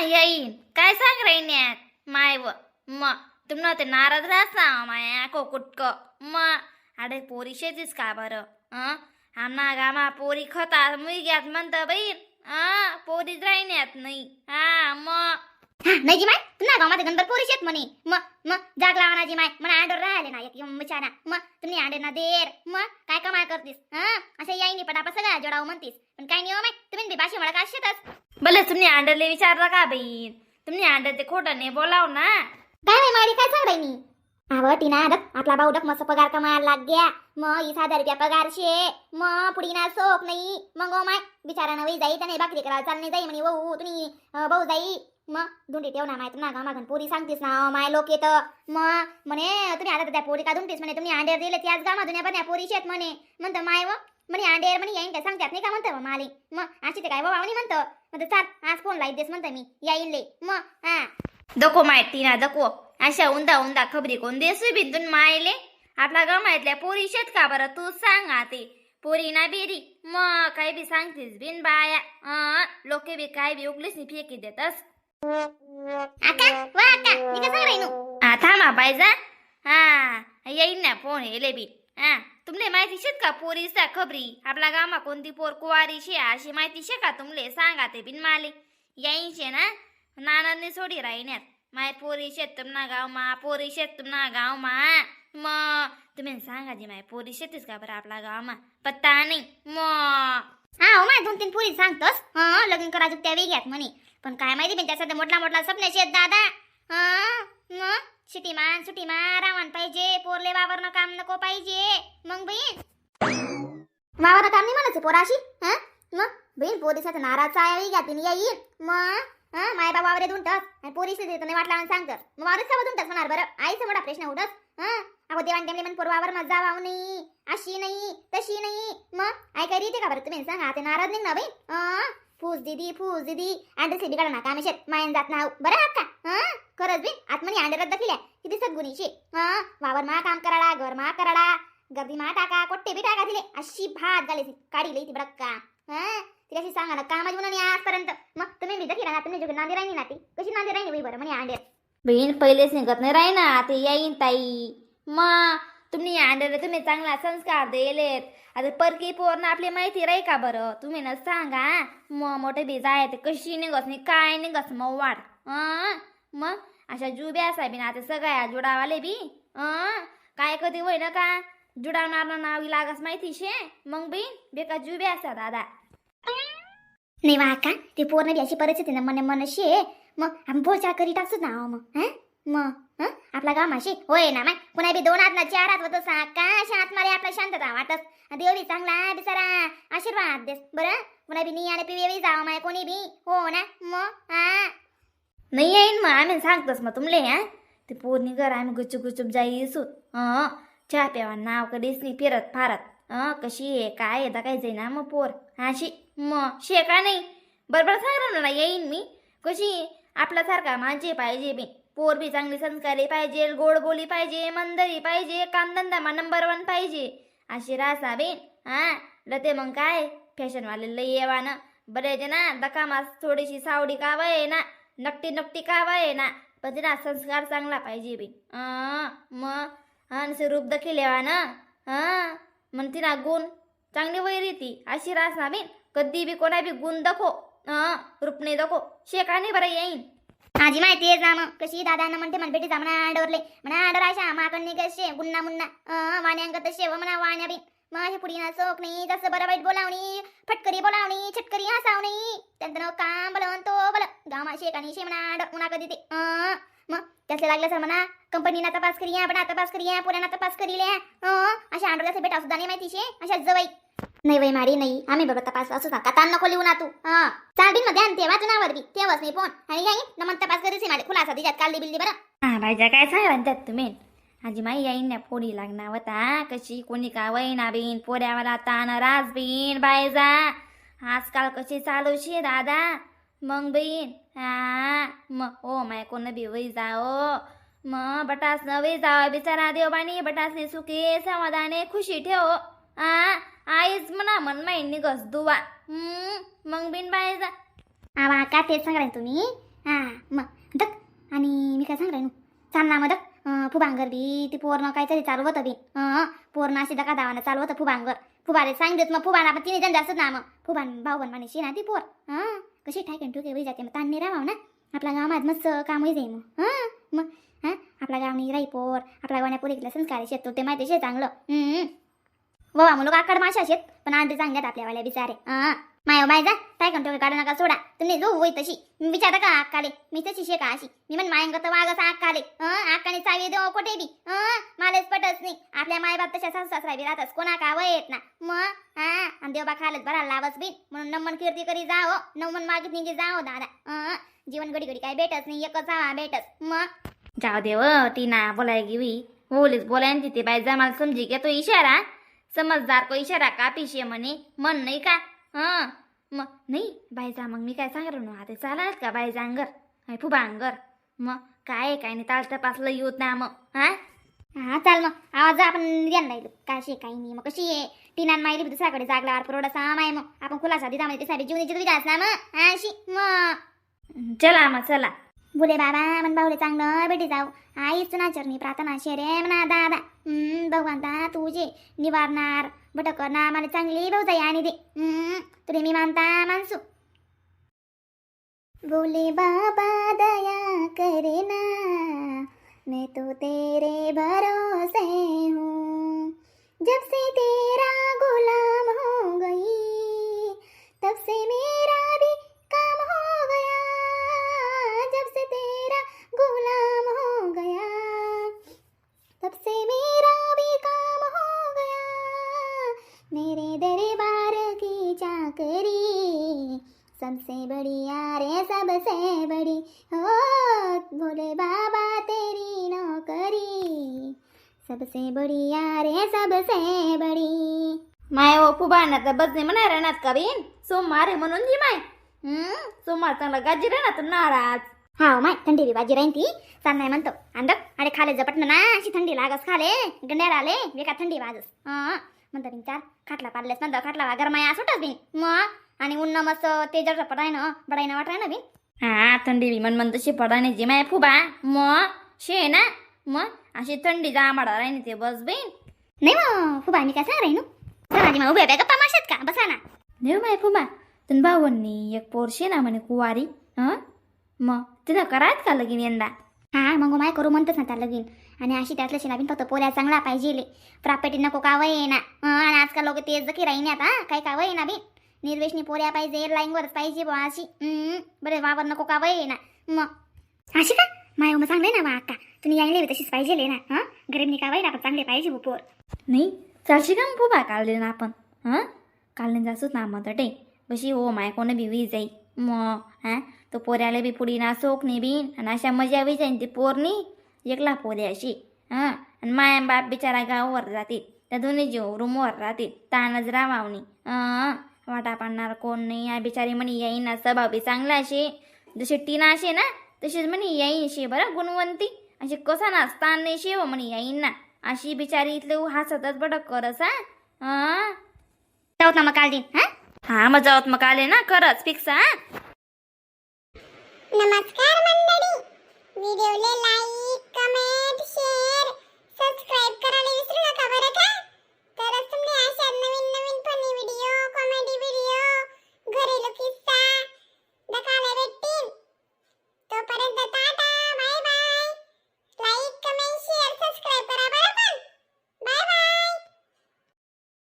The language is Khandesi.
येईन काय सांग राहिन्यात माय व म तुम्हाला ते नाराज राहत ना माया को कुटक म. अरे पोरी शेतीस का बरं? अं आमना गामा पोरी खता मुलग्यात म्हणतं बहीण पोरीच राहिन्यात नाही हा मग. हा नाही जी माय, तुमना गावामध्ये गणबर पोरी शेत म्हणे. मग मग जाग लावा ना जी माय, म्हणा आंडोर राहिले ना एक यम बिचारा. मग तुम्ही आंडे ना देर मग काय कमाल करतीस? हा असं याई नाही पटापट सगळ्या जोडाव म्हणतीस, पण काय नाही हो माय, तुम्ही बी भाषे मला काय शेतच. भले तुम्ही आंडरले विचारलं का बहीण? तुम्ही आंडर ते खोटं नाही बोलाव ना. काय नाही माडी, काय सांग राहिनी? अव टीना डक आपला भाऊ डक मस्त पगार कमायला लाग गया. मग 20,000 रुपया पगार शे. मग पुढी ना सोक नाही. मग ओ my बिचारा नवी जाई त्याने भाकरी करायला चालणे जाई म्हणे. वहू तुम्ही भाऊ जाई मग धुंडी ठेव ना माय. तुम्हाला गामागन पोरी सांगतीस ना माय लोक येत. मग म्हणे तुम्ही आता त्या पोरी का धुंडतीस म्हणे? तुम्ही आंडेर दिले त्याच गामा दुनिया पण पोरी शेत म्हणे. म्हणतं माय व म्हणे आंडेर म्हणे येईन काय सांगतात नाही का म्हणतं माले. मग अशी ते काय वावणी म्हणतं म्हणतं चाल आज फोन लाईत देस म्हणतं मी येईन ले मग हा. दको माय टीना दको, अशा उंदा उंदा खबरी कोण देसू बिंदून मायले? आपला गमायतल्या पोरी शेत का बरं तू सांग आते? पोरी ना बेरी मग काय बी सांगतीस बिन बाया. लोके बी काय बी उगलीस नी फेकी देतस. आका वा आका, मी कसं राहिनो? हा थांबा पाहिजा, हा येईन ना फोन येले बी. हा तुमले माहिती शेत का पोरीचा खबरी? आपला गामा कोणती पोर कुवारी शे अशी माहिती शे का तुमले? सांगा ते बिन माले. येईन शे ना नानांनी सोडी राहिण्यात माय पोरी शेत तुमना गाव मा, पोरी शेत तुमना गाव मा. मग तुम्ही सांगा जी माय पोरी शेतीस का बरं आपला गाव मा? पत्ता नाही मग. हा हो माय, दोन तीन पुरी सांगतोस. हा लग्न करायचं त्या वेग्यात म्हणे, पण काय माहिती बिन त्यासाठी मोठला मोठला स्वप्न शेत दादा. हा मग सिटी मान सुटी मा रावण पाहिजे पोरले, वावरणं काम नको पाहिजे. मग बहीण वावरणं काम नाही म्हणायचं पोराशी. हा मग बहीण पोरीसाठी नाराज आहे वेग्यात येईल. मग हा माय बाबा वावरे धुंटस आणि पोरीसले देतो नाही वाटला आणि सांगतस मग वावरेच सवय धुंटस म्हणार बरं. आईचा मोठा प्रश्न उठस. हा अगो देवान टेमले मन पोर वावर मजा वाव नाही, अशी नाही तशी नाही. मग ऐका रीते का बरं तुम्ही सांगा? ते नाराज नाही ना बाई? फूस दीदी फूस दीदी अंडे बिघडा ना कामे शेत मायन जात ना बरं अक्का. हा खरंच बी आत्मनी अंडे रद्द केल्या किती सद्गुणीशी. हा वावर मा काम कराडा, घर मा कराडा, गर्दी मा टाका, कोट्टे बी टाका दिले अशी भात घाले काढी लई ती बडक्का. हा तिला अशी सांगा ना कामाची म्हणून आजपर्यंत. मग तुम्ही बी दखी ना, तुम्ही नांदी राहिनी ना ती कशी नांदी राहिनी बाई बरं म्हणे अंडे. बहीण पहिलेच निघत नाही राही ना ते येईन ताई. मग तुम्ही अंड्याला तुम्ही चांगला संस्कार दिलेत. आता परकी पोरनं आपली माहिती राही का बरं? तुम्ही ना सांगा मग मोठे बी जाय ते कशी निघत नाही काय निघत मग वाढ. मग अशा जुब्या असा बी ना आता सगळ्या जुडावाले बी काय कधी होय ना का जुडावणार ना नावी लागस माहिती शे. मग बी बेका जुब्या असा दादा. नाही वा का ते पोरं बी अशी परिस्थिती ना मन मन शे. मग आपण बोलचाल करी टाकतो ना हो मग. हं मग हं आपला गाव माशी होय ना माय कुणा बी दोन हात ना चार हात होत सा का अशा हात मारे आपला शांतता वाटस. देव बी चांगला बिचारा आशीर्वाद देस बरं. कुणा बी नी आणि पिवे जाव माय कोणी बी हो ना मग हा. नाही येईन मग आम्ही सांगतोस मग तुमले. हा ते पोरणी घर आम्ही गुचुप गुचुप जाईसू. हं चहा प्यावा नाव कधीच नाही फिरत फारत. हं कशी आहे काय आहे काय जाईना मग पोर अशी मग शे का नाही बरोबर सांग ना येईन मी. कशी आपल्यासारखा माणसे पाहिजे बी, पोर बी चांगली संस्कारी पाहिजे, गोड बोली पाहिजे, मंदरी पाहिजे, कामधंदा मा नंबर वन पाहिजे अशी रासा बी. हा लते मग काय फॅशनवाले लई येवानं बरे ना दकामास थोडीशी सावडी कावा आहे ना नकटी नकटी कावा आहे ना, पण तिला संस्कार चांगला पाहिजे बी. मग हा रूप दखी ना. हा मग तिला गुण चांगली वैरी ती अशी रास ना बी. कधी बी कोणा बी गुण दखो रूप नाही दखो शेका नाही बरं येईन. माझी माहिती आहे ना मग कशी दादा म्हणते मन भेटी जा म्हणा अंडवरले म्हणा अंडर अशा माकडनी कशे गुन्ना मुन्ना वाण्यांग तशे व म्हणा वाण्या बी. मग अशी पुढी ना चोक नाही जसं बरं वाईट बोलावणी फटकरी बोलावणी छटकरी हसावणी त्यांचं काम बल तो बल गामा शेक आणि शे म्हणा अंड उन्हा कधी ते. मग त्यासले लागलं सर म्हणा कंपनीना तपास करी आपण तपास करी पुऱ्याना तपास करी अशा अंडरला भेटा सुद्धा नाही माहिती शे अशा जवळ नाही बाई मारी नाही आम्ही बरोबर तपास असू का ताण नको लिहू ना तू. हा चाल बिन मध्ये आणि तेव्हा तुनावर बी तेव्हाच नाही फोन आणि याई न मग तपास करीस मला खुलासा तिच्यात काढली बिल्ली बरं. हा भाईजा काय सांगा म्हणतात तुम्ही? आजी माई येईन ना फोडी लागणार होता कशी कोणी का वैना बीन पोऱ्यावाला तान रास बीन बायजा आजकाल कशी चालू शे दादा मग बीन. हा मग ओ my कोण बी वै जाओ मग बटास नवे जाव बिचारा देवबानी बटासले सुखे समाधाने खुशी ठेव. हा आईच म्हणा मन माई निघस दुवा मग बिन बायजा. आवा का तेच सांगा तुम्ही? हा मग दक आणि मी काय सांग राहिनो, चाल ना मग दक. फुबांगर बी ती पोरणं काहीतरी चालू होतं बी. पोरणं अशी दका दावानं चालू होतं फुबांगर. फुबाले सांग देत मग फुबाना आपण तिने जण जास्त ना मग फुबान भाऊ बन मानेशी ना ती पोर. हां, कशी ठाकेन ठुके वही जाते मग, ताण नाही राहाव ना. आपल्या गावात मस्त काम होई जाईल मग. हां मग हां, आपल्या गावनी राही पोर, आपल्या गावण्या पोरीतलं संस्कार शेत ते माहिती शे चांगलं. वा मुलं काकड माशा शेत पण आणते चांगल्यात आपल्यावाल्या बिचारे. हां my my जा काय कंट्रोल काढू नका, सोडा तुम्ही जो होई तशी. मी विचारता का अक्काले, मी तशी शे का अशी? मी म्हण मायंग तर वागस अक्काले. हं, अक्काने चावी देव कोठे बी. हं, मलाच पटच नाही. आपल्या मायबाप तशा सासू सासरा बी राहतस, कोणा का वय येत ना मग. हा, आणि देवबा खालच भरायला लावस बी म्हणून नमन कीर्ती करी जाओ, नमन मागित निघी जाओ दादा. हं, जीवन घडी घडी काय भेटच नाही, एकच हवा भेटस मग. जाऊ दे व टीना, बोलाय गिवी बोलीच बोलाय न तिथे बाई जमाला समजी घ्या तो इशारा, समजदार को इशारा कापी शे म्हणे मन नाही का. हं मग नाही बाईजा, मग मी काय सांग ना, आता चालाल का बाईजा अंगर फुबा अंगर मग काय काय नाही ताल तपासलं येऊत ना मग. हा हा चाल मग, आवाज आपण द्यायला राहिलो काय शे काही नाही. मग कशी आहे टीनान मायली बी दुसऱ्याकडे जागल्यावर पुरवठा साम आहे मग. आपण खुलासा दिला म्हणजे साहेब जीवन जिथे ना मग. हा अशी मग. चला मग चला. बोले बाबा मन बाहुले चांगलं भेटी जाऊ, आईच ना चरणी प्रार्थना शे रे म्हणा दादा. भगवंता तुझे निवारणार भटकणार मला चांगली भाऊजाई आणि दे. तुले मी मानता मानसू. बोले बाबा दया करना, मैं तो तेरे भरोसे हूँ. जब से तेरा गुलाम हो गई तब से मेरा भी काम हो गया. जब से तेरा गुलाम हो गया तब से मेरा भी काम हो गया. मेरे दरबार की चाकरी सबसे बढ़िया रे सबसे बड़ी हो. भोले बाबा तेरी नौकरी सबसे बढ़िया रे सबसे बड़ी. My हो फुबा ना तर बसने म्हणा राहणार का बिन सोमवार आहे म्हणून जी माय. सोमवार चांगला गाजी राहणार तर नाराज. हा माय, थंडी बी बाजी राहीन ती चाल नाही म्हणतो. अंदक अरे खाले झपटणं ना, अशी थंडी लागस खाले गंड्यार आले बेका थंडी वाजस. हा म्हणतो बिन चाल खाटला पाडलेस म्हणतो, खाटला वा गरमाया सुटस बिन मग. आणि उन्न मस्त ते जर पडाय ना बडाय ना वाटाय ना बिन. हा थंडी बी मन मन तशी पडाने जी माय फुबा मग शे ना मग अशी थंडी जामाडा राहीन ते बस बिन. नाही मग फुबा, मी काय सांग राहीन चला आधी मग उभ्या उभ्या गप्पा मारशात का, बसा ना. नाही माय फुबा, तुन भाऊंनी एक पोरशे ना म्हणे कुवारी. हं मग तिनं करायत का लगीन यंदा? हा मग माय करू म्हणतच ना त्या लगीन. आणि अशी त्यातलं शिला बिन फक्त पोऱ्या चांगला पाहिजे, प्रॉपर्टी नको का वय ना. आणि आजकाल लोक तेच जकी राहीन आता काय का वय ना बिन निर्वेशनी पोऱ्या पाहिजे, लाईनवरच पाहिजे बुवा अशी. बरे वावर नको का वय ना मग अशी का माय. मग चांगले ना वा अक्का, तुम्ही यायले तशीच पाहिजे ना. हां गरीबनी का वय ना, पण चांगले पाहिजे बुवा पोर. नाही चालशी का मग फुबा काढले ना आपण? हं काढले जासूच ना मग टे बशी हो माय कोण बी we जाई मग. हा तो पोऱ्याला बी पुडी ना सोक नाही बिन आणि अशा मजा बी जाईन ती पोरनी एकला पोरे अशी. हां आणि माया बाप बिचारा गावावर राहतील, त्या दोन्ही जीव रूमवर राहतील, तानच राहावणी. हां वाटा पाडणार कोण नाही. या बिचारी म्हणे येईन ना, स्वभाव बी चांगला असे जशी टीना असे ना तशीच म्हणे येईन शे बरं गुणवंती अशी कसा ना तान नाही शेव म्हणे येईन ना अशी बिचारी इथले हसतच बडक करस. हा हा. जाऊत ना मग काल दिन हा. हा मग जाऊत मग आले ना खरंच फिक्स. हा. नमस्कार मंडळी, व्हिडिओला like, comment, share, subscribe करायला विसरू नका बरं का.